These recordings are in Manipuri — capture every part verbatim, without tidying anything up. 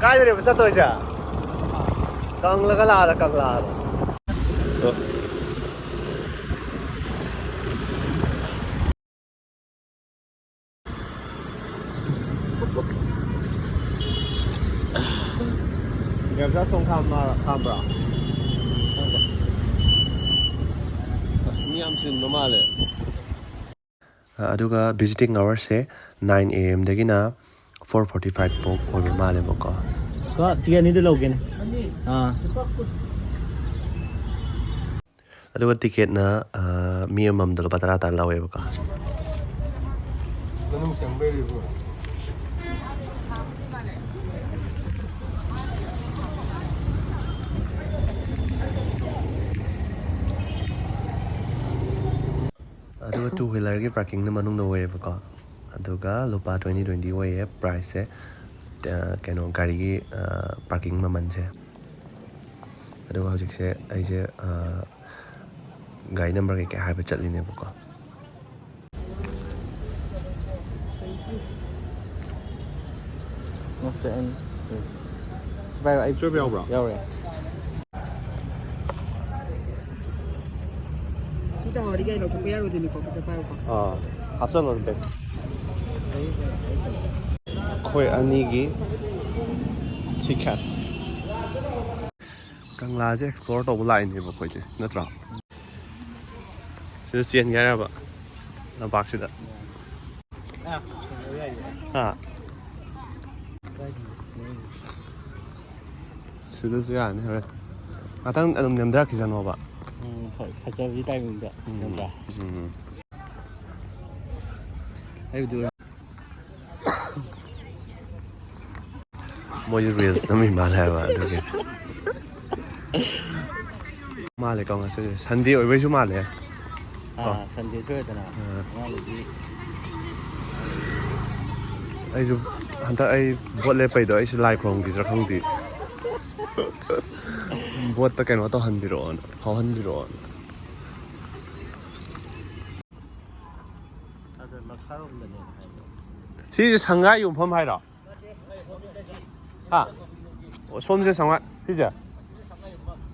ꯀꯥꯏꯗꯅꯦꯕ ꯆꯠꯇꯣꯏꯁꯦ? ꯀꯪꯂꯒ ꯂꯥꯛꯑꯗ ꯀꯪꯂꯥꯗ꯫ ꯒꯥꯔꯤ ꯃꯆꯥ ꯁꯣꯝ ꯈꯥꯝꯃ-, ꯈꯥꯝꯕ꯭ꯔꯣ? ꯑꯁ, ꯃꯤ ꯌꯥꯝ ꯆꯤꯟꯕ ꯃꯥꯜꯂꯦ꯫ ꯑꯗꯨꯒ visiting hours say nine A M ꯗꯒꯤꯅ four forty five ꯐꯥꯎ ꯑꯣꯏꯕ ꯃꯥꯜꯂꯦꯕꯀꯣ꯫ ꯀꯣ, ꯇꯤꯀꯦꯠ ꯑꯅꯤꯗ ꯂꯧꯒꯦꯅꯦ꯫ ꯑꯥ꯫ ꯑꯗꯨꯒ ꯇꯤꯀꯦꯠꯅ, ꯑ, ꯃꯤ ꯑꯃꯃꯝꯗ ꯂꯨꯄꯥ ꯇꯔꯥ ꯇꯔꯥ ꯂꯧꯋꯦꯕꯀꯣ꯫ ꯃꯅꯨꯡ ꯆꯪꯕꯩ ꯔꯤꯚ꯭ꯌꯨ꯫ ꯑꯗꯨꯒ two wheeler ꯒꯤ parking ꯅ ꯃꯅꯨꯡꯗ ꯑꯣꯏꯌꯦꯕꯀꯣ꯫ ꯑꯗꯨꯒ ꯂꯨꯄꯥ twenty twenty ꯑꯣꯏꯌꯦ price ꯁꯦ, ꯑ, ꯀꯩꯅꯣ, ꯒꯥꯔꯤꯒꯤ, ꯑ, parking ꯃꯃꯜꯁꯦ꯫ ꯑꯗꯨꯒ ꯍꯧꯖꯤꯛꯁꯦ ꯑꯩꯁꯦ, ꯑ, ꯒꯥꯔꯤ number ꯀꯩꯀꯩ ꯍꯥꯏꯕ ꯆꯠꯂꯤꯅꯦꯕꯀꯣ꯫ ꯅꯠꯇꯦ, ꯑꯩ-, ꯁꯤ ꯄꯥꯏꯌꯣ, ꯑꯩ ꯆꯣꯏꯕ ꯌꯥꯎꯕ꯭ꯔꯣ? ꯌꯥꯎꯔꯦ꯫ ꯁꯤ ꯇꯧꯔꯗꯤ ꯀꯩꯅꯣ ꯂꯧꯊꯣꯛꯄ ꯌꯥꯔꯣꯏꯗꯣꯏꯅꯤꯀꯣ, ꯄꯩꯁꯥ ꯄꯥꯏꯌꯨꯀꯣ꯫ ꯑꯥ, ꯍꯥꯞꯆꯜꯂꯣ ꯑꯗꯨꯗꯤ꯫ ꯑꯩꯈꯣꯏ ꯑꯅꯤꯒꯤ tickets꯫ ꯀꯪꯂꯥꯁꯦ explore ꯇꯧꯕ ꯂꯥꯛꯏꯅꯦꯕ ꯑꯩꯈꯣꯏꯁꯦ, ꯅꯠꯇ꯭ꯔꯣ? ꯁꯤꯗ ꯆꯦꯟꯒꯦ ꯍꯥꯏꯔꯕ ꯂꯝꯄꯥꯛꯁꯤꯗ? ꯍꯥ? ꯁꯤꯗꯁꯨ ꯌꯥꯅꯤ ꯍꯣꯔꯦꯟ꯫ ꯉꯥꯛꯇꯪ ꯑꯗꯨꯝ ꯅꯦꯝꯊꯔꯛꯈꯤꯁꯅꯣꯕ꯫ ꯎꯝ, ꯍꯣꯏ, ꯐꯖꯕꯤ timing ꯗ, ꯎꯝ, ꯅꯠꯇ꯭ꯔꯥ? ꯎꯝ꯫ ꯑꯩꯕꯨꯗꯤ ꯃꯣꯏꯁꯨ reels ꯅꯝꯃꯤ ꯃꯥꯜꯂꯦ ꯍꯥꯏꯕ ꯑꯗꯨꯒꯤ꯫ ꯃꯥꯜꯂꯦꯀꯣ, ꯉꯁꯤꯁꯦ Sunday ꯑꯣꯏꯕꯩꯁꯨ ꯃꯥꯜꯂꯦ꯫ ꯑꯥ, ꯀꯣ? Sunday ꯁꯨ ꯑꯣꯏꯗꯅ꯫ ꯑꯥ꯫ ꯑꯉꯥꯡꯗꯤ꯫ ꯑꯩꯁꯨ ꯍꯟꯗꯛ ꯑꯩ vote ꯂꯦꯞꯄꯩꯗꯣ ꯑꯩꯁꯨ ꯂꯥꯏ ꯈꯨꯔꯨꯝꯈꯤꯁꯤꯔꯥ ꯈꯪꯗꯦ꯫ Vote ꯇ ꯀꯩꯅꯣ ꯇꯧꯍꯟꯕꯤꯔꯛꯑꯣꯅ, ꯐꯥꯎꯍꯟꯕꯤꯔꯛꯑꯣꯅ꯫ ꯑꯗꯣ ꯃꯈꯥꯔꯣꯝꯗꯅꯦ ꯍꯥꯏꯗꯣ꯫ ꯁꯤꯁꯦ ꯁꯪꯒꯥꯏ ꯌꯣꯟꯐꯝ ꯍꯥꯏꯔꯣ? ꯍꯥ? ꯑꯣ, ꯁꯣꯝꯁꯦ ꯁꯉꯥꯏ, ꯁꯤꯁꯦ?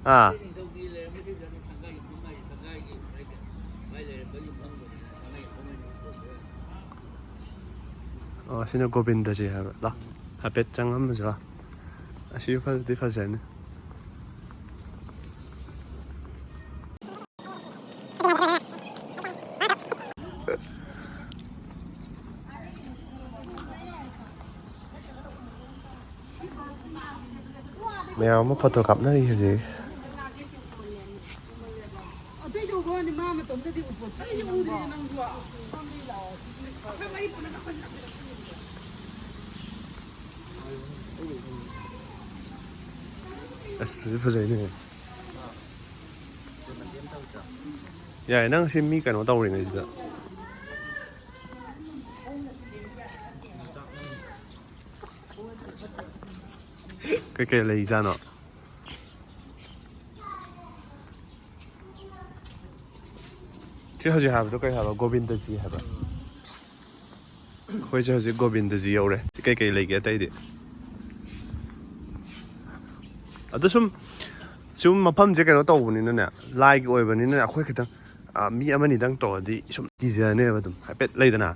ꯑꯥ꯫ ꯑꯣ, ꯁꯤꯅ ꯒꯣꯕꯤꯟꯗꯖꯤ ꯍꯥꯏꯕ꯫ ꯂꯥ, ꯍꯥꯏꯐꯦꯠ ꯆꯪꯉꯝꯃꯁꯤꯔꯣ? ꯑꯁꯤ ꯐꯖꯗꯤ ꯐꯖꯅꯤ꯫ ꯃꯌꯥꯝ ꯑꯃ ꯐꯣꯇꯣ ꯀꯥꯞꯅꯔꯤ ꯍꯧꯖꯤꯛ꯫ ꯑꯇꯩꯗꯤ ꯎꯕ ꯋꯥꯅꯤ, ꯃꯥ ꯃꯇꯣꯝꯇꯗꯤ ꯎꯄꯣꯠ꯫ ꯑꯩꯗꯤ ꯎꯗ꯭ꯔꯤꯌꯦ ꯅꯪꯕꯣ꯫ ꯁꯣꯝꯗꯒꯤ ꯂꯥꯛꯑꯣ꯫ ꯑꯁ, ꯐꯖꯩꯅꯦ꯫ ꯌꯥꯏ, ꯅꯪ ꯁꯤ ꯃꯤ ꯀꯩꯅꯣ ꯇꯧꯔꯤꯉꯩꯁꯤꯗ꯫ ꯀꯩꯀꯩ ꯂꯩꯖꯥꯠꯅꯣ? ꯁꯤ ꯍꯧꯖꯤꯛ ꯍꯥꯏꯕꯗꯣ ꯀꯩ ꯍꯥꯏꯕ? ꯒꯣꯕꯤꯟꯗꯖꯤ ꯍꯥꯏꯕ? ꯑꯩꯈꯣꯏꯁꯦ ꯍꯧꯖꯤꯛ ꯒꯣꯕꯤꯟꯗꯖꯤ ꯌꯧꯔꯦ꯫ ꯁꯤ ꯀꯩꯀꯩ ꯂꯩꯒꯦ ꯑꯇꯩꯗꯤ? ꯑꯗꯣ ꯁꯨꯝ, ꯁꯨꯝ ꯃꯐꯝꯁꯦ ꯀꯩꯅꯣ ꯇꯧꯕꯅꯤꯅꯅꯦ, ꯂꯥꯏꯒꯤ ꯑꯣꯏꯕꯅꯤꯅꯅꯦ, ꯑꯩꯈꯣꯏ ꯈꯤꯇꯪ, ꯑ, ꯃꯤ ꯑꯃꯅꯤꯗꯪ ꯇꯧꯔꯗꯤ ꯁꯨꯝ ꯀꯤꯖꯅꯦꯕ ꯑꯗꯨꯝ꯫ ꯍꯥꯏꯐꯦꯠ ꯂꯩꯗꯅ꯫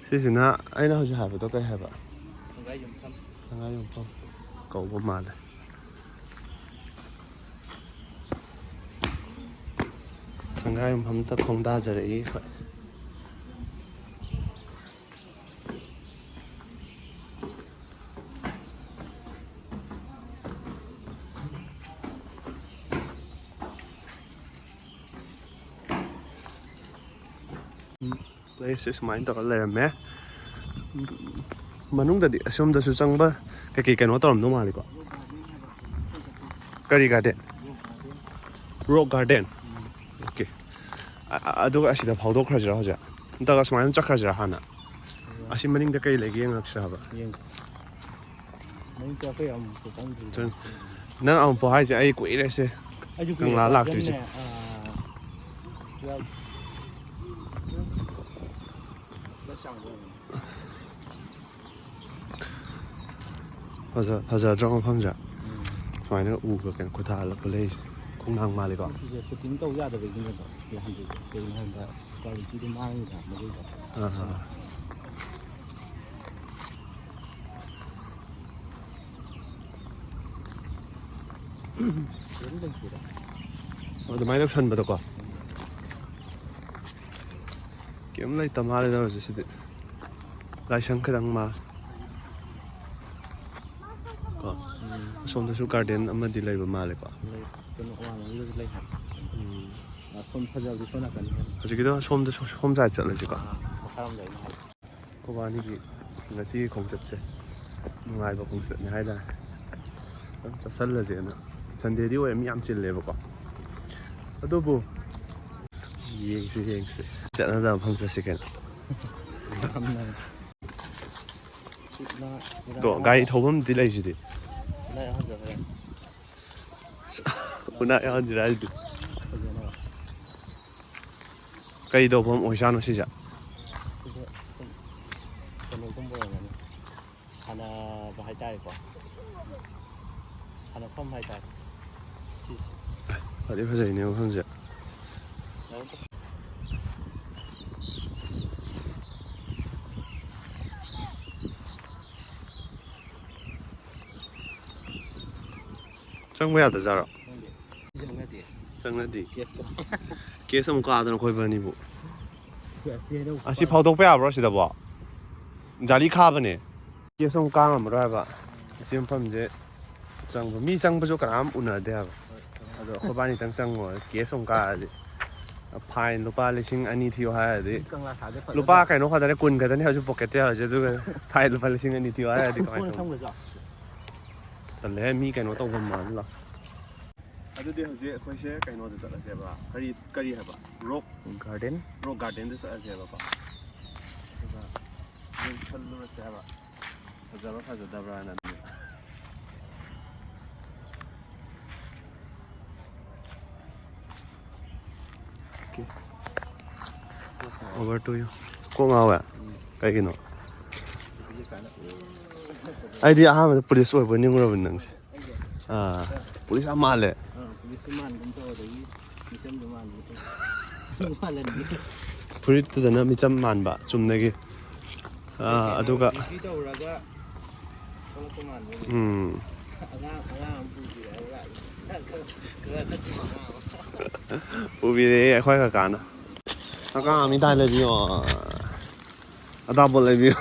ꯁꯤꯁꯤꯅ ꯑꯩꯅ ꯍꯧꯖꯤꯛ ꯍꯥꯏꯕꯗꯣ ꯀꯩ ꯍꯥꯏꯕ? ꯁꯉꯥꯏ ꯌꯨꯝꯐꯝ꯫ ꯁꯉꯥꯏ ꯌꯨꯝꯐꯝ ꯀꯧꯕ ꯃꯥꯜꯂꯦ꯫ ꯁꯉꯥꯏ ꯌꯨꯝꯐꯝꯗ ꯈꯣꯡꯗꯥꯖꯔꯛꯏ ꯑꯩꯈꯣꯏ꯫ ꯎꯝ, ꯄ꯭ꯂꯦꯁꯁꯦ ꯁꯨꯃꯥꯏꯅ ꯇꯧꯔ ꯂꯩꯔꯝꯃꯦ꯫ ꯎꯝ, ꯃꯅꯨꯡꯗꯗꯤ ꯑꯁꯣꯝꯗꯁꯨ ꯆꯪꯕ ꯀꯩꯀꯩ ꯀꯩꯅꯣ ꯇꯧꯔꯝꯗꯧ ꯃꯥꯜꯂꯤꯀꯣ꯫ ꯀꯔꯤ ꯒꯥꯔꯗꯦꯟ? Rock garden. ꯑꯣꯀꯦ꯫ ꯑ- ꯑ- ꯑꯗꯨꯒ ꯑꯁꯤꯗ ꯐꯥꯎꯗꯣꯛꯈ꯭ꯔꯁꯤꯔꯥ ꯍꯧꯖꯤꯛ? ꯅꯠꯇ꯭ꯔꯒ ꯁꯨꯃꯥꯏꯅ ꯆꯠꯈ꯭ꯔꯁꯤꯔꯥ ꯍꯥꯟꯅ? ꯑꯁꯤ ꯃꯅꯤꯡꯗ ꯀꯩ ꯂꯩꯒꯦ ꯌꯦꯡꯉꯛꯁꯤꯔꯥ ꯍꯥꯏꯕ? ꯌꯦꯡ ꯃꯅꯤꯡ ꯆꯠꯄ ꯌꯥꯝ ꯆꯪꯗ꯭ꯔꯤ꯫ ꯆꯪ- ꯅꯪ ꯑꯃꯨꯛꯐꯥꯎ ꯍꯥꯏꯁꯦ ꯑꯩ ꯀꯨꯏꯔꯦꯁꯦ꯫ ꯑꯩꯁꯨ ꯀꯪꯂꯥ ꯂꯥꯛꯇ꯭ꯔꯤꯁꯦ꯫ ꯒꯥꯔꯗꯦꯟꯅꯦ, ꯑꯥ, ꯇꯨꯋꯦꯜꯐ ꯍꯟꯗꯛ ꯆꯥꯡꯗ ꯑꯣꯏꯔꯝꯒꯅꯤ꯫ ꯐꯖ ꯐꯖꯗ꯭ꯔꯣ ꯃꯐꯝꯁꯦ? ꯎꯝ꯫ ꯁꯨꯃꯥꯏꯅ ꯎꯒ ꯀꯩꯅꯣ ꯈꯨꯊꯥ ꯍꯜꯂꯛꯄ ꯂꯩꯔꯤꯁꯦ꯫ ꯈꯣꯡꯅꯥꯡ ꯃꯥꯜꯂꯤꯀꯣ? ꯃꯁꯤꯁꯦ ꯁꯨꯇꯤꯡ ꯇꯧ ꯌꯥꯗꯕꯒꯤꯅꯦꯕ ꯌꯥꯍꯟꯗ꯭ꯔꯤꯁꯦ꯫ ꯀꯩꯒꯤꯅꯣ ꯍꯥꯏꯕꯗ ꯀ꯭ꯋꯥꯂꯤꯇꯤꯗꯣ ꯃꯥꯡꯉꯤꯗꯅ ꯃꯒꯨꯟꯗꯣ꯫ ꯑꯥ꯫ ꯀꯩꯝ ꯂꯩꯇꯦꯗ꯫ ꯑꯗꯨꯃꯥꯏꯅ ꯇꯧꯁꯟꯕꯗꯣꯀꯣ꯫ ꯀꯩꯝ ꯂꯩꯇ ꯃꯥꯜꯂꯦꯗ ꯍꯧꯖꯤꯛ ꯁꯤꯗꯤ꯫ ꯂꯥꯏꯁꯪ ꯈꯤꯇꯪ ꯃꯥꯜꯂꯦ꯫ ꯀꯣ꯫ ꯑꯁꯣꯝꯗꯁꯨ ꯒꯥꯔꯗꯦꯟ ꯑꯃꯗꯤ ꯂꯩꯕ ꯃꯥꯜꯂꯦꯀꯣ꯫ ꯂꯩ꯫ ꯀꯩꯅꯣ ꯑꯋꯥꯡꯂꯣꯝꯒꯤꯗꯁꯨ ꯂꯩ ꯍꯥꯏ꯫ ꯎꯝ꯫ ꯑꯁꯣꯝ ꯐꯖꯕꯗꯤ ꯁꯣꯝ ꯅꯥꯀꯟꯅꯤ ꯍꯥꯏ꯫ ꯍꯧꯖꯤꯛꯀꯤꯗꯣ ꯁꯣꯝꯗ ꯁꯣꯝ ꯁꯥꯏꯗ ꯆꯠꯂꯁꯤꯀꯣ꯫ ꯑꯥ, ꯃꯈꯥꯔꯣꯝꯗ ꯑꯩꯅ ꯍꯥꯏ꯫ ꯑꯩꯈꯣꯏꯕꯥꯅꯤꯒꯤ ꯉꯁꯤꯒꯤ ꯈꯣꯡꯆꯠꯁꯦ ꯅꯨꯡꯉꯥꯏꯕ ꯈꯣꯡꯆꯠꯅꯤ ꯍꯥꯏꯇꯥꯔꯦ꯫ ꯑꯗꯨꯝ ꯆꯠꯁꯜꯂꯁꯦꯅ꯫ ꯁꯟꯗꯦꯗꯤ ꯑꯣꯏꯔꯦ ꯃꯤ ꯌꯥꯝ ꯆꯤꯜꯂꯦꯕꯀꯣ꯫ ꯑꯗꯨꯕꯨ ꯌꯦꯡꯁꯤ ꯌꯦꯡꯁꯤ꯫ ꯆꯠꯅꯗꯕ ꯃꯐꯝ ꯆꯠꯁꯤ ꯀꯩꯅꯣ꯫ ꯌꯥꯝꯅ ꯁꯤꯠꯅ ꯑꯗꯣ ꯒꯥꯔꯤ ꯊꯧꯐꯝꯗꯤ ꯂꯩꯁꯤꯗꯤ꯫ ꯏꯔꯥꯏ ꯍꯟꯖꯈ꯭ꯔꯦ꯫ ꯎꯅꯥ ꯌꯥꯍꯟꯁꯤꯔꯥ ꯍꯥꯏꯗꯨꯗꯤ꯫ ꯐꯖꯅ꯫ ꯀꯩ ꯇꯧꯐꯝ ꯑꯣꯏꯖꯥꯠꯅꯣ ꯁꯤꯁꯦ? ꯁꯤꯁꯦ ꯁꯨꯝ ꯀꯩꯅꯣꯒꯨꯝꯕ ꯑꯣꯏꯔꯝꯒꯅꯤ꯫ ꯁꯥꯟꯅꯕ ꯍꯥꯏꯇꯥꯔꯦꯀꯣ꯫ ꯁꯥꯟꯅꯐꯝ ꯍꯥꯏꯇꯥꯔꯦ꯫ ꯁꯤꯁꯦ꯫ ꯐꯗꯤ ꯐꯖꯩꯅꯦ ꯃꯐꯝꯁꯦ꯫ ꯆꯪꯕ ꯌꯥꯗꯖꯥꯠꯔꯣ? ꯈꯪꯗꯦ꯫ ꯁꯤꯁꯦ ꯍꯧꯅꯗꯦ꯫ ꯆꯪꯅꯗꯦ꯫ ꯀꯦꯁ ꯀꯣ꯫ ꯀꯦꯁ ꯑꯃꯨꯛ ꯀꯥꯗꯅ ꯑꯩꯈꯣꯏ ꯕꯥꯅꯤꯕꯨ꯫ ꯁꯤ ꯑꯁꯤ ꯍꯩꯅꯧ ꯑꯁꯤ ꯐꯥꯎꯗꯣꯛꯄ ꯌꯥꯕ꯭ꯔꯣ ꯁꯤꯗꯕꯣ? ꯖꯥꯂꯤ ꯈꯥꯕꯅꯦ꯫ ꯀꯦꯁ ꯑꯃꯨꯛ ꯀꯥ ꯉꯝꯃꯔꯣꯏ ꯍꯥꯏꯕ꯫ ꯑꯁꯤ ꯃꯐꯝꯁꯦ ꯆꯪꯕ ꯃꯤ ꯆꯪꯕꯁꯨ ꯀꯅꯥꯝ ꯎꯅꯗꯦ ꯍꯥꯏꯕ꯫ ꯑꯗꯣ ꯑꯩꯈꯣꯏ ꯕꯥꯅꯤꯇꯪ ꯆꯪꯉꯣ꯫ ꯀꯦꯁ ꯑꯃꯨꯛ ꯀꯥꯔꯗꯤ ꯐꯥꯏꯟ ꯂꯨꯄꯥ ꯂꯤꯁꯤꯡ ꯑꯅꯤ ꯊꯤꯌꯣ ꯍꯥꯏꯔꯗꯤ ꯀꯪꯂꯥ ꯁꯥꯗ ꯐꯖꯅ ꯂꯨꯄꯥ ꯀꯩꯅꯣ ꯈꯛꯇꯅꯦ ꯀꯨꯟ ꯈꯛꯇꯅꯦ ꯍꯧꯖꯤꯛ ꯄꯣꯀꯦꯠꯇ ꯌꯥꯎꯔꯤꯁꯦ ꯑꯗꯨꯒ ꯐꯥꯏꯟ ꯂꯨꯄꯥ ꯂꯤꯁꯤꯡ ꯑꯅꯤ ꯊꯤꯌꯣ ꯍꯥꯏꯔꯗꯤ ꯀꯃꯥꯏꯅ ꯎꯐꯨꯟ ꯇꯧꯕ? ꯑꯁꯪꯕꯁꯨ꯫ ꯇꯜꯂꯦꯍꯦ ꯃꯤ ꯀꯩꯅꯣ ꯇꯧꯐꯝ ꯃꯥꯜꯂ꯫ ꯑꯗꯨꯗꯤ ꯍꯧꯖꯤꯛ ꯑꯩꯈꯣꯏꯁꯦ ꯀꯩꯅꯣꯗ ꯆꯠꯂꯁꯦꯕ, ꯀꯔꯤ ꯀꯔꯤ ꯍꯥꯏꯕ, ꯔꯣꯛ ꯒꯥꯔꯗꯦꯟ? ꯔꯣꯛ ꯒꯥꯔꯗꯦꯟꯗ ꯆꯠꯂꯁꯦꯕꯀꯣ꯫ ꯑꯗꯨꯒ ꯌꯦꯡꯁꯜꯂꯨꯔꯁꯦ ꯍꯥꯏꯕ, ꯐꯖꯕ꯭ꯔꯥ ꯐꯖꯗꯕ꯭ꯔꯥꯅ꯫ ꯑꯗꯨꯗꯤ over to you. ꯀꯣꯛ ꯉꯥꯎꯋꯦ꯫ ꯀꯩꯒꯤꯅꯣ? ꯑꯩꯗꯤ ꯑꯍꯥꯟꯕꯗ ꯄꯨꯂꯤꯁ ꯑꯣꯏꯕ ꯅꯤꯡꯉꯨꯔꯕꯅꯤ ꯅꯪꯁꯦ꯫ ꯑꯥ, ꯄꯨꯂꯤꯁ ꯌꯥꯝ ꯃꯥꯜꯂꯦ꯫ ꯑꯥ, ꯄꯨꯂꯤꯁꯁꯨ ꯃꯥꯟꯒꯨꯝ ꯇꯧ, ꯑꯗꯒꯤ ꯃꯤꯆꯝꯁꯨ ꯃꯥꯟꯒꯨꯝ ꯇꯧ꯫ ꯃꯥꯜꯍꯟꯒꯦ꯫ ꯐꯨꯔꯤꯠꯇꯨꯗꯅ ꯃꯤꯆꯝ ꯃꯥꯟꯕ, ꯆꯨꯝꯅꯒꯤ꯫ ꯑꯥ, ꯑꯗꯨꯒ ꯗ꯭ꯌꯨꯇꯤ ꯇꯧꯔꯒ ꯊꯣꯛꯂꯛꯄ ꯃꯥꯟꯕ꯫ ꯎꯝ꯫ ꯑꯉꯥꯡ, ꯑꯉꯥꯡ ꯑꯃ ꯄꯨꯕꯤꯔꯛꯑꯒ ꯂꯥꯛꯏ꯫ ꯈꯔ, ꯈꯔ ꯅꯛꯄ ꯑꯉꯥꯡ ꯑꯃ꯫ ꯄꯨꯕꯤꯔꯛꯑꯦ ꯑꯩꯈꯣꯏ ꯀꯀꯥꯅ꯫ ꯀꯀꯥ ꯃꯤꯊꯥꯏ ꯂꯩꯕꯤꯌꯣ꯫ ꯑꯆꯥꯄꯣꯠ ꯂꯩꯕꯤꯌꯨ꯫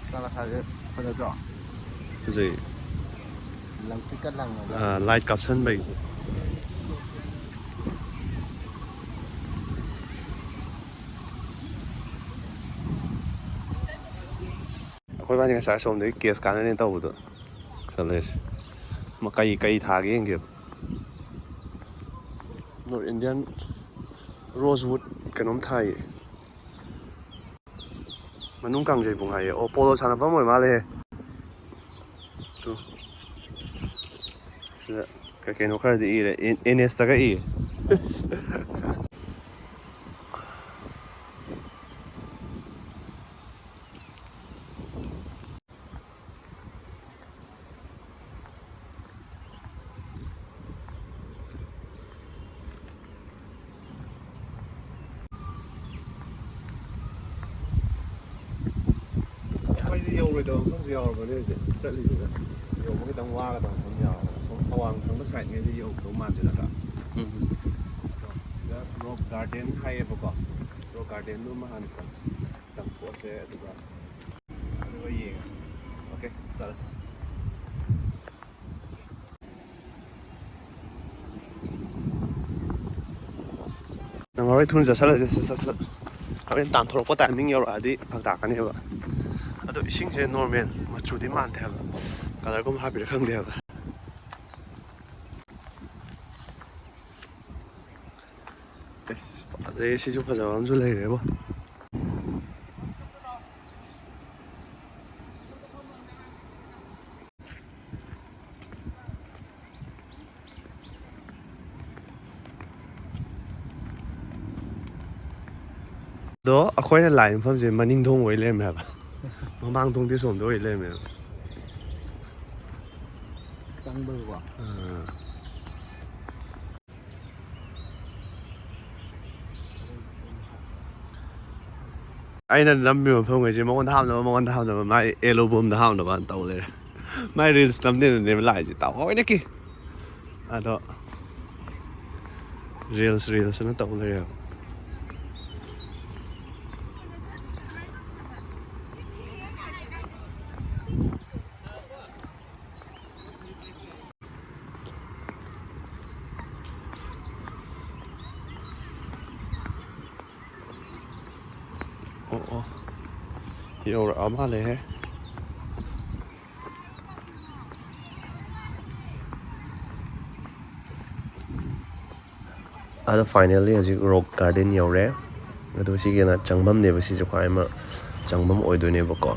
ꯁꯤꯀꯥ ꯂꯥꯁꯥꯁꯦ ꯐꯖꯗ꯭ꯔꯣ? ꯐꯖꯩ꯫ ꯂꯪꯇ꯭ꯔꯤꯛꯀ ꯂꯪꯉꯒ꯫ ꯑꯥ, ꯂꯥꯏꯠ ꯀꯥꯞꯁꯟꯕꯩꯁꯦ꯫ ꯑꯩꯈꯣꯏ ꯏꯕꯥꯅꯤ ꯉꯁꯥꯏ ꯑꯁꯣꯝꯗꯒꯤ ꯀꯦꯁ ꯀꯥꯟꯅꯅꯦ ꯇꯧꯕꯗꯣ ꯆꯠꯂꯁꯤ꯫ ꯃ-, ꯀꯩ, ꯀꯩ ꯊꯥꯒꯦ ꯌꯦꯡꯒꯦꯕ꯫ North Indian rosewood ꯀꯩꯅꯣꯝ ꯊꯥꯏꯌꯦ꯫ ꯃꯅꯨꯡ ꯀꯥꯡꯖꯩꯕꯨꯡ ꯍꯥꯏꯌꯦ꯫ ꯑꯣ, ꯄꯣꯂꯣ ꯁꯥꯟꯅꯐꯝ ꯑꯣꯏ ꯃꯥꯜꯂꯦꯍꯦ꯫ ꯇꯨ꯫ ꯁꯤꯗ ꯀꯩ ꯀꯩꯅꯣ ꯈꯔꯗꯤ ꯏꯔꯦ꯫ ꯑꯦꯟ-, ꯑꯦꯟ ꯑꯦꯁꯇꯒ ꯏꯌꯦ꯫ ꯑꯩꯈꯣꯏꯁꯦ ꯌꯧꯔꯣꯏꯗꯕ ꯃꯐꯝꯁꯨ ꯌꯥꯎꯔꯕꯅꯦ ꯍꯧꯖꯤꯛ ꯆꯠꯂꯤꯁꯤꯗ꯫ ꯌꯧꯕ ꯈꯤꯇꯪ ꯋꯥꯒꯗꯕ ꯃꯐꯝ ꯌꯥꯎꯔꯕ꯫ ꯁꯣꯝ ꯑꯋꯥꯡ ꯊꯪꯕ ꯁꯥꯏꯠꯉꯩꯗ ꯌꯧꯗꯧ ꯃꯥꯟꯁꯤꯜꯂꯛꯑꯦ꯫ ꯎꯝ꯫ ꯁꯤꯗ ꯔꯣꯛ ꯒꯥꯔꯗꯦꯟ ꯍꯥꯏꯌꯦꯕꯀꯣ꯫ ꯔꯣꯛ ꯒꯥꯔꯗꯦꯟꯗꯨꯃ ꯍꯥꯟꯅ ꯆꯪ-, ꯆꯪꯊꯣꯛꯑꯁꯦ, ꯑꯗꯨꯒ, ꯑꯗꯨꯒ ꯌꯦꯡꯉꯁꯤ꯫ ꯑꯣꯀꯦ, ꯆꯠꯂꯁꯤ꯫ ꯅꯪꯍꯧꯔꯣꯏ, ꯊꯨꯅ ꯆꯠꯁꯜꯂꯁꯦ, ꯁꯠ, ꯁꯠ, ꯁꯠ꯫ ꯍꯣꯔꯦꯟ ꯇꯥꯟꯊꯣꯔꯛꯄ ꯇꯥꯏꯃꯤꯡ ꯌꯧꯔꯛꯑꯗꯤ ꯐꯔꯛ ꯇꯥꯛꯀꯅꯦꯕ꯫ ꯑꯗꯣ ꯏꯁꯤꯡꯁꯦ ꯅꯣꯔꯃꯦꯜ ꯃꯆꯨꯗꯤ ꯃꯥꯟꯗꯦ ꯍꯥꯏꯕ, ꯀꯂꯔꯒꯨꯝꯕ ꯍꯥꯞꯄꯤꯔ ꯈꯪꯗꯦ ꯍꯥꯏꯕ꯫ ꯑꯁ, ꯑꯗꯩ ꯁꯤꯁꯨ ꯐꯖꯕ ꯑꯃꯁꯨ ꯂꯩꯔꯦꯕꯣ꯫ ꯑꯗꯣ ꯑꯩꯈꯣꯏꯅ ꯂꯥꯛꯏ ꯃꯐꯝꯁꯦ ꯃꯅꯤꯡ ꯊꯣꯡ ꯑꯣꯏ ꯂꯩꯔꯝꯃꯦ ꯍꯥꯏꯕ꯫ ꯃꯃꯥꯡ ꯊꯣꯡꯗꯤ ꯁꯣꯝꯗ ꯑꯣꯏ ꯂꯩꯔꯝꯃꯦꯕ꯫ ꯆꯪꯕꯒꯤꯀꯣ꯫ ꯑꯥ꯫ ꯑꯩꯅ ꯅꯝꯃꯤꯕ ꯃꯐꯝꯈꯩꯁꯦ ꯃꯉꯣꯟꯗ ꯍꯥꯞꯅꯕ, ꯃꯉꯣꯟꯗ ꯍꯥꯞꯅꯕ, ꯃꯥꯏ ꯑꯦꯂꯣꯕꯝꯗ ꯍꯥꯞꯅꯕ ꯇꯧ ꯂꯩꯔꯦ꯫ ꯃꯥꯏ ꯔꯤꯜꯁ ꯅꯝꯗꯦꯅꯅꯦꯕ ꯂꯥꯛꯏꯁꯦ, ꯇꯥꯃꯣꯅꯀꯤ꯫ ꯑꯗꯣ ꯔꯤꯜꯁ, ꯔꯤꯜꯁ ꯑꯅ ꯇꯧ ꯂꯩꯔꯦꯕ꯫ ꯑꯣ, ꯑꯣ꯫ ꯌꯧꯔꯛꯑ ꯃꯥꯜꯂꯦꯍꯦ꯫ ꯑꯗꯣ finally ꯍꯧꯖꯤꯛ ꯔꯣꯛ ꯒꯥꯔꯗꯦꯟ ꯌꯧꯔꯦ꯫ ꯑꯗꯣ ꯁꯤꯒꯤꯅ ꯆꯪꯐꯝꯅꯦꯕ, ꯁꯤꯁꯦ ꯈ꯭ꯋꯥꯏ ꯑꯃ ꯆꯪꯐꯝ ꯑꯣꯏꯗꯣꯏꯅꯦꯕꯀꯣ꯫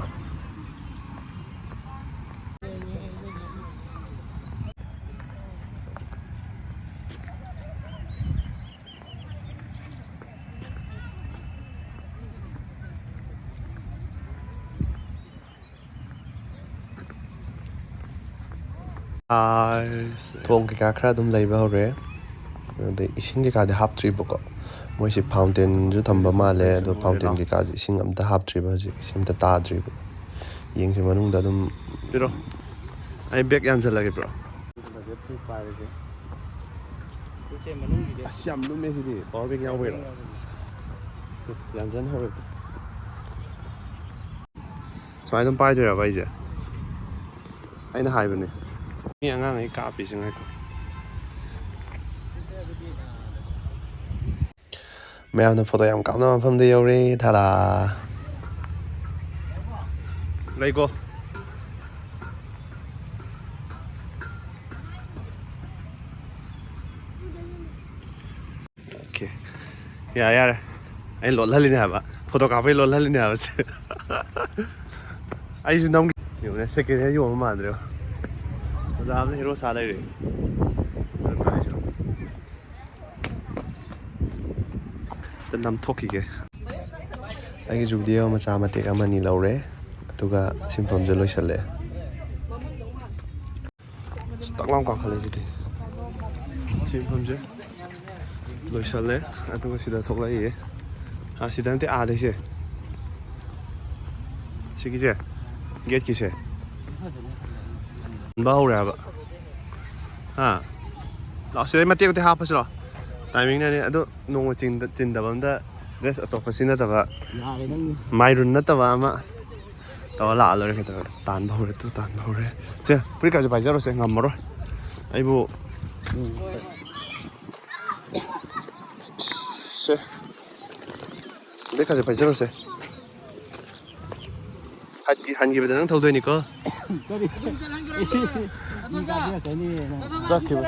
ꯊꯣꯡ ꯀꯩꯀꯥ ꯈꯔ ꯑꯗꯨꯝ ꯂꯩꯕ ꯍꯧꯔꯦ꯫ ꯑꯗꯩ ꯏꯁꯤꯡ ꯀꯩꯀꯥꯗꯤ ꯍꯥꯞꯇ꯭ꯔꯤꯕꯀꯣ꯫ ꯃꯣꯏꯁꯤ ꯐꯥꯎꯟꯇꯦꯟꯁꯨ ꯊꯝꯕ ꯃꯥꯜꯂꯦ, ꯑꯗꯣ ꯐꯥꯎꯟꯇꯦꯟ ꯀꯩꯀꯥꯁꯦ ꯏꯁꯤꯡ ꯑꯝꯇ ꯍꯥꯞꯇ꯭ꯔꯤꯕ ꯍꯧꯖꯤꯛ, ꯏꯁꯤꯡ ꯑꯝꯇ ꯇꯥꯗ꯭ꯔꯤꯕ꯫ ꯌꯦꯡꯁꯤ ꯃꯅꯨꯡꯗ ꯑꯗꯨꯝ꯫ ꯄꯤꯔꯣ꯫ ꯑꯩ ꯕꯦꯛ ꯌꯥꯟꯁꯤꯜꯂꯒꯦ, ꯄꯤꯔꯣ꯫ ꯑꯁ, ꯌꯥꯝ ꯂꯨꯝꯃꯦ ꯁꯤꯗꯤ, ꯄꯋꯥꯔ ꯕꯦꯡ ꯌꯥꯎꯕꯩꯔꯣ? ꯌꯥꯟꯁꯤꯟ ꯍꯧꯔꯦ꯫ ꯁꯨꯃꯥꯏꯅ ꯑꯗꯨꯝ ꯄꯥꯏꯗꯣꯏꯔꯕ ꯑꯩꯁꯦ? ꯑꯩꯅ ꯍꯥꯏꯕꯅꯦ꯫ ꯃꯤ ꯑꯉꯥꯡ ꯑꯩ ꯀꯥꯞꯄꯤꯁꯦ ꯉꯥꯏꯈꯣ꯫ ꯃꯌꯥꯝꯅ ꯐꯣꯇꯣ ꯌꯥꯝ ꯀꯥꯞꯅꯕ ꯃꯐꯝꯗ ꯌꯧꯔꯦ꯫ ꯊꯥꯔꯥ! ꯂꯩꯀꯣ꯫ ꯑꯣꯀꯦ꯫ ꯌꯥꯔꯦ, ꯌꯥꯔꯦ꯫ ꯑꯩ ꯂꯣꯠꯍꯜꯂꯤꯅꯦ ꯍꯥꯏꯕ꯫ ꯐꯣꯇꯣ ꯀꯥꯞꯄꯩ ꯂꯣꯠꯍꯜꯂꯤꯅꯦ ꯍꯥꯏꯕꯁꯦ꯫ ꯑꯩꯁꯨ ꯅꯝꯒꯦ꯫ ꯌꯦꯡꯉꯨꯅꯦ, ꯁꯦꯀꯦꯟ ꯍꯦꯟ ꯌꯣꯟꯕ ꯃꯥꯟꯗ꯭ꯔꯦ꯫ ꯑꯣꯖꯥ ꯑꯃꯅ ꯍꯦꯔꯣ ꯁꯥ ꯂꯩꯔꯦ꯫ ꯀꯩꯅꯣ ꯇꯧꯔꯤꯁꯤꯕꯣ꯫ ꯑꯝꯇ ꯅꯝꯊꯣꯛꯈꯤꯒꯦ꯫ ꯑꯩꯒꯤꯁꯨ ꯚꯤꯗꯤꯑꯣ ꯃꯆꯥ ꯃꯇꯦꯛ ꯑꯃꯅꯤ ꯂꯧꯔꯦ, ꯑꯗꯨꯒ ꯁꯤꯟꯐꯝꯁꯦ ꯂꯣꯏꯁꯜꯂꯦ꯫ ꯑꯁ, ꯇꯛ ꯂꯥꯎ ꯀꯥꯈꯠꯂꯦ ꯁꯤꯗꯤ꯫ ꯁꯤꯟꯐꯝꯁꯦ ꯂꯣꯏꯁꯜꯂꯦ, ꯑꯗꯨꯒ ꯁꯤꯗ ꯊꯣꯛꯂꯛꯏꯌꯦ꯫ ꯑꯥ, ꯁꯤꯗ ꯅꯠꯇꯦ, ꯑꯥꯗꯩꯁꯦ꯫ ꯁꯤꯒꯤꯁꯦ, ꯒꯦꯠꯀꯤꯁꯦ꯫ ꯍꯟꯕ ꯍꯧꯔꯦ ꯍꯥꯏꯕ꯫ ꯍꯥ? ꯂꯥꯛꯑꯣ, ꯁꯤꯗꯩ ꯃꯇꯦꯛ ꯃꯇꯦꯛ ꯍꯥꯞꯄꯁꯤ ꯂꯥꯛꯑꯣ꯫ ꯇꯥꯏꯃꯤꯡꯅꯅꯦ꯫ ꯑꯗꯨ ꯅꯣꯡꯃ ꯆꯤꯟꯗ-, ꯆꯤꯟꯗꯕ ꯑꯝꯗ ꯗ꯭ꯔꯦꯁ ꯑꯇꯣꯞꯄ ꯁꯤꯖꯤꯟꯅꯗꯕ, ꯌꯥꯔꯦ ꯅꯪ꯫ ꯃꯥꯏꯔꯨꯟ ꯅꯠꯇꯕ ꯑꯃ ꯇꯧꯔ ꯂꯥꯛꯑ ꯂꯣꯏꯔꯦ ꯀꯩꯗꯧꯔꯒꯦ꯫ ꯇꯥꯟꯕ ꯍꯧꯔꯦ, ꯇꯨ ꯇꯥꯟꯕ ꯍꯧꯔꯦ꯫ ꯁꯦ, ꯐꯨꯔꯤꯠꯀꯥꯁꯦ ꯄꯥꯏꯖꯔꯣꯁꯦ, ꯉꯝꯃꯔꯣꯏ꯫ ꯑꯩꯕꯨ ꯁꯦ, ꯕꯦꯛꯀꯥꯁꯦ ꯄꯥꯏꯖꯔꯣꯁꯦ꯫ ꯍꯟꯈꯤ-, ꯍꯟꯈꯤꯕꯗ ꯅꯪ ꯊꯧꯗꯣꯏꯅꯤꯀꯣ꯫ ꯀꯔꯤ? ꯃꯤ ꯀꯥꯕꯤꯔꯛꯀꯅꯤ ꯅꯪ꯫ ꯆꯠꯈꯤꯕ꯫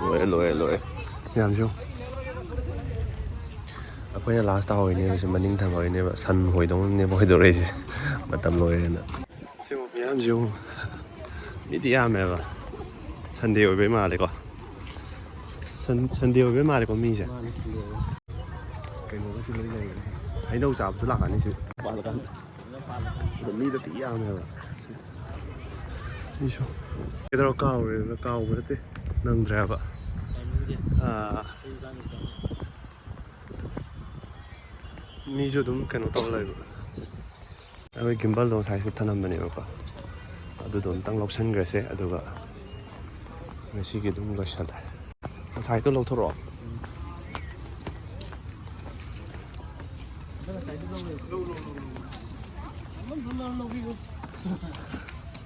ꯂꯣꯏꯔꯦ, ꯂꯣꯏꯔꯦ, ꯂꯣꯏꯔꯦ꯫ ꯃꯌꯥꯝꯁꯨ꯫ ꯑꯩꯈꯣꯏꯅ ꯂꯥꯁ ꯇꯥꯍꯧꯔꯤꯅꯦꯕ, ꯁꯤ ꯃꯅꯤꯡ ꯊꯪꯍꯧꯔꯤꯅꯦꯕ, ꯁꯟ ꯍꯣꯏꯗꯧꯅꯅꯦꯕ ꯍꯣꯏꯗꯣꯔꯛꯏꯁꯦ꯫ ꯃꯇꯝ ꯂꯣꯏꯔꯦꯅ꯫ ꯁꯤ ꯃꯌꯥꯝꯁꯤ ꯌꯦꯡꯉꯨ꯫ ꯃꯤꯗꯤ ꯌꯥꯝꯃꯦꯕ꯫ ꯁꯟꯗꯦ ꯑꯣꯏꯕꯩ ꯃꯥꯜꯂꯦꯀꯣ꯫ ꯁꯟ-, ꯁꯟꯗꯦ ꯑꯣꯏꯕꯩ ꯃꯥꯜꯂꯦꯀꯣ ꯃꯤꯁꯦ꯫ ꯃꯥꯅꯤ, ꯁꯟꯗꯦ ꯑꯣꯏꯕꯩ꯫ ꯀꯩꯅꯣꯒꯁꯨ ꯂꯣꯏ ꯂꯩꯔꯦ꯫ ꯍꯩꯅꯧ ꯆꯥꯕꯁꯨ ꯂꯥꯛꯀꯅꯤ ꯁꯤ ꯄꯥꯜꯂꯀꯥꯟꯗ꯫ ꯑꯗꯣ ꯃꯤꯗꯣ ꯊꯤ ꯌꯥꯝꯃꯦꯕ꯫ ꯃꯤꯁꯨ꯫ ꯀꯩꯗꯧꯔ ꯀꯥꯎꯔꯦ, ꯀꯥꯎꯕ ꯅꯠꯇꯦ, ꯅꯪꯗ꯭ꯔꯦꯕ꯫ ꯇꯥꯏꯃꯤꯡꯁꯦ꯫ ꯑꯥ꯫ ꯑꯩ ꯏꯕꯥꯅꯤ ꯆꯠꯂꯦ꯫ ꯃꯤꯁꯨ ꯑꯗꯨꯝ ꯀꯩꯅꯣ ꯇꯧꯔ ꯂꯩꯕ꯫ ꯑꯩꯈꯣꯏ ꯒꯤꯝꯕꯜꯗꯣ ꯉꯁꯥꯏ ꯁꯤꯗ ꯊꯅꯝꯕꯅꯦꯕꯀꯣ, ꯑꯗꯨꯗꯣ ꯑꯝꯇꯪ ꯂꯧꯁꯟꯈ꯭ꯔꯁꯦ, ꯑꯗꯨꯒ ꯉꯁꯤꯒꯤ ꯑꯗꯨꯝ ꯂꯣꯏꯁꯜꯂꯦ꯫ ꯉꯁꯥꯏꯗꯣ ꯂꯧꯊꯣꯔꯛꯑꯣ꯫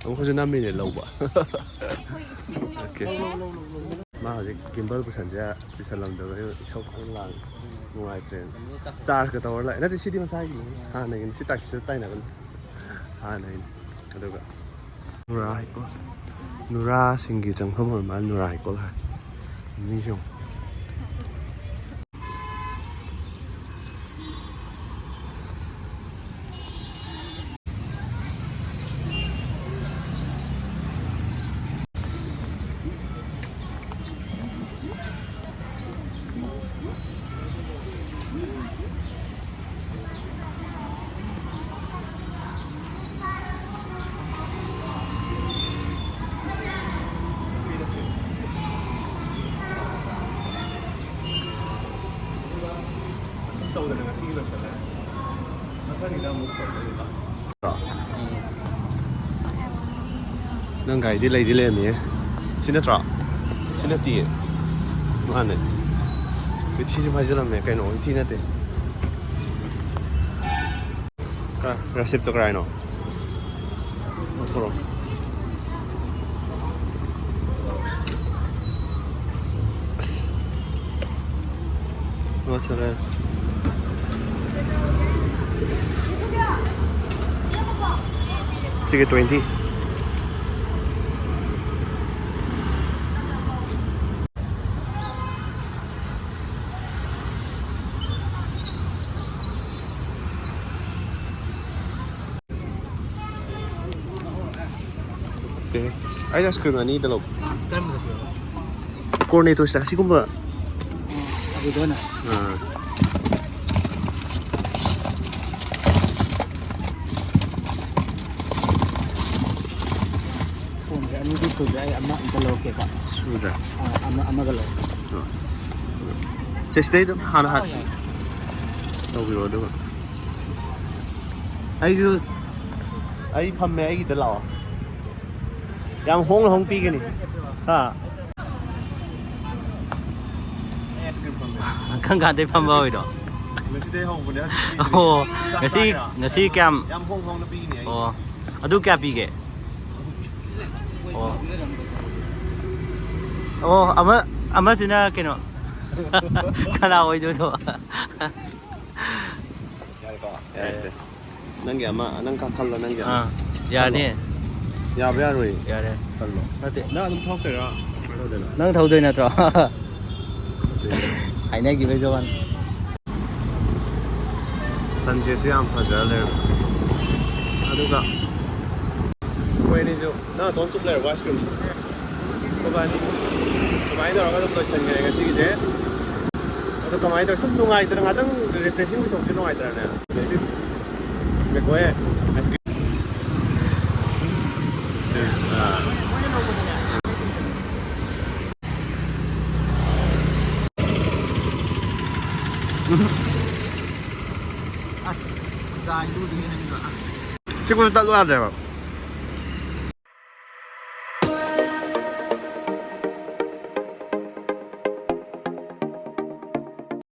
ꯑꯃꯨꯛ ꯍꯧꯖꯤꯛ ꯅꯝꯃꯤꯅꯦ ꯂꯧꯕ꯫ ꯑꯣꯀꯦ꯫ ꯃꯥ ꯍꯧꯖꯤꯛ ꯒꯤꯝꯕꯜ ꯄꯨꯁꯟꯁꯦ ꯄꯨꯁꯜꯂꯝꯗꯕꯩ ꯏꯁꯧ ꯀꯟꯅ ꯂꯥꯡꯉꯤ꯫ ꯅꯨꯡꯉꯥꯏꯇ꯭ꯔꯦꯅ꯫ ꯆꯥꯔꯖꯀ ꯇꯧꯔ ꯂꯥꯛꯑꯦ꯫ ꯅꯠꯇꯦ, ꯁꯤꯗꯤ ꯃꯁꯥꯒꯤꯅꯤ꯫ ꯍꯥꯟꯅꯒꯤꯅꯤ꯫ ꯁꯤ ꯇꯥꯏꯁꯤꯗ ꯇꯥꯏꯅꯕꯅꯤ꯫ ꯍꯥꯟꯅꯒꯤꯅꯤ꯫ ꯑꯗꯨꯒ ꯅꯨꯔꯥ ꯍꯩꯀꯣꯜ꯫ ꯅꯨꯔꯥꯁꯤꯡꯒꯤ ꯆꯪꯐꯝ ꯑꯣꯏꯔ ꯃꯥꯜꯂꯦ ꯅꯨꯔꯥ ꯍꯩꯀꯣꯜ ꯍꯥꯏ꯫ ꯃꯤꯁꯨ꯫ ꯇꯧꯗꯅ ꯉꯁꯤꯒꯤ ꯂꯣꯏꯁꯜꯂꯦ꯫ ꯃꯊꯪꯒꯤꯗ ꯑꯃꯨꯛ ꯇꯧꯗꯣꯏꯅꯦꯕ꯫ ꯅꯪ ꯒꯥꯔꯤꯗꯤ ꯂꯩꯗꯤ ꯂꯩꯔꯝꯃꯤꯌꯦ꯫ ꯁꯤ ꯅꯠꯇ꯭ꯔꯣ? ꯁꯤ ꯅꯠꯇꯤꯌꯦ꯫ ꯃꯥꯅꯦ꯫ ꯀꯣꯏꯊꯤꯁꯨ ꯐꯥꯏꯖꯤꯜꯂꯝꯃꯦ꯫ ꯀꯩꯅꯣ, ꯀꯣꯏꯊꯤ ꯅꯠꯇꯦ꯫ ꯀ-, ꯔꯁꯤꯞꯇꯣ ꯀꯔꯥꯏꯅꯣ? ꯂꯧꯊꯣꯔꯛꯑꯣ꯫ ꯑꯁ꯫ ꯂꯣꯏꯁꯤꯜꯂꯦ꯫ ꯁꯤꯒꯤ twenty꯫ ꯑꯣꯀꯦ꯫ ꯑꯩ ice cream ꯑꯅꯤꯗ ꯂꯧ꯫ ꯀꯔꯝꯕꯗ ꯄꯤꯔꯛꯑꯣ? Cornetto ꯁꯤꯗ ꯑꯁꯤꯒꯨꯝꯕ꯫ ꯑꯗꯨꯗ ꯑꯣꯏꯅ꯫ ꯑꯥ꯫ Cone ꯁꯦ ꯑꯅꯤꯗꯤ ꯁꯨꯗ꯭ꯔꯦ, ꯑꯩ ꯑꯃ ꯑꯝꯇ ꯂꯧꯔꯛꯀꯦꯀꯣ꯫ ꯁꯨꯗ꯭ꯔꯦ? ꯑꯥ, ꯑꯃ, ꯑꯃꯒ ꯂꯧꯔꯛꯀꯦ꯫ ꯑꯥ꯫ ꯁꯦ, ꯁꯤꯗꯩ ꯑꯗꯨꯝ ꯍꯥꯟꯅ ꯍꯥꯟ-, ꯑꯧ, ꯌꯥꯏ꯫ ꯇꯧꯕꯤꯔꯣ ꯑꯗꯨꯒ꯫ ꯑꯩꯁꯨ, ꯑꯩ ꯐꯝꯃꯦ, ꯑꯩꯒꯤꯗ ꯂꯥꯛꯑꯣ꯫ ꯌꯥꯝ ꯍꯣꯡꯅ ꯍꯣꯡ ꯄꯤꯒꯅꯤ꯫ ꯍꯥ? ꯑꯩ ice cream ꯐꯪꯉꯦ꯫ ꯀꯔꯝ ꯀꯥꯟꯗꯩ ꯐꯝꯕ ꯍꯧꯔꯤꯅꯣ? ꯉꯁꯤꯗꯩ ꯍꯧꯕꯅꯦ, ꯍꯧꯖꯤꯛ ꯄꯤꯗ꯭ꯔꯤ꯫ ꯑꯣ, ꯆꯥꯛ ꯉꯁꯤ, ꯆꯥꯒꯦꯔꯥ? ꯉꯁꯤ ꯀꯌꯥꯝ? ꯌꯥꯝ ꯍꯣꯡ ꯍꯣꯡꯅ ꯄꯤꯒꯅꯤ ꯑꯩ꯫ ꯑꯣ, ꯑꯗꯨ ꯀꯌꯥ ꯄꯤꯒꯦ? ꯑꯣ꯫ ꯑꯣ, ꯑꯃ, ꯑꯃꯁꯤꯅ ꯀꯩꯅꯣ? ꯀꯅꯥ ꯑꯣꯏꯗꯣꯏꯅꯣ? ꯌꯥꯔꯦꯀꯣ? ꯌꯥꯔꯦꯁꯦ. ꯅꯪꯒꯤ ꯑꯃ, ꯅꯪ ꯈꯜꯂꯣ, ꯅꯪꯒꯤ ꯑꯃ. ꯑꯥ, ꯌꯥꯅꯤ. ꯌꯥꯕ ꯌꯥꯔꯣꯏ? ꯌꯥꯔꯦ. ꯈꯜꯂꯣ. ꯅꯠꯇꯦ. ꯅꯪ ꯑꯗꯨꯝ ꯊꯧꯔꯛꯇꯣꯏꯔꯥ? ꯀꯃꯥꯏꯅ ꯇꯧꯗꯣꯏꯅꯣ? ꯅꯪ ꯊꯧꯗꯣꯏ ꯅꯠꯇ꯭ꯔꯣ? ꯍꯥꯏꯅꯈꯤꯕꯩ ꯖꯋꯥꯟ. ꯁꯟꯁꯦꯠꯁꯨ ꯌꯥꯝ ꯐꯖꯔ ꯂꯩꯔꯝꯃꯦ. ꯑꯗꯨꯒ ꯑꯩꯈꯣꯏ ꯑꯅꯤꯁꯨ, ꯅꯪ ꯑꯗꯣꯝ ꯆꯨꯞ ꯂꯩꯔꯕꯣ? ꯑꯥꯏꯁ ꯀ꯭ꯔꯤꯝ ꯃꯕꯥꯅꯤ ꯁꯨꯃꯥꯏꯅ ꯇꯧꯔꯒ ꯑꯗꯨꯝ ꯂꯣꯏꯁꯟꯈ꯭ꯔꯦ ꯉꯁꯤꯒꯤꯁꯦ. ꯑꯗꯣ ꯀꯃꯥꯏꯅ ꯇꯧꯔꯦ? ꯁꯨꯝ ꯅꯨꯡꯉꯥꯏꯇꯅ, ꯉꯥꯛꯇꯪ ꯔꯤꯐ꯭ꯔꯦꯁꯤꯡ ꯄꯨꯊꯣꯛꯁꯤ, ꯅꯨꯡꯉꯥꯏꯇ꯭ꯔꯅꯦ? ꯃꯦꯀꯣꯌꯦ. ꯆꯤꯛꯄꯗ ꯇꯠꯂꯨ ꯌꯥꯗ꯭ꯔꯦꯕ.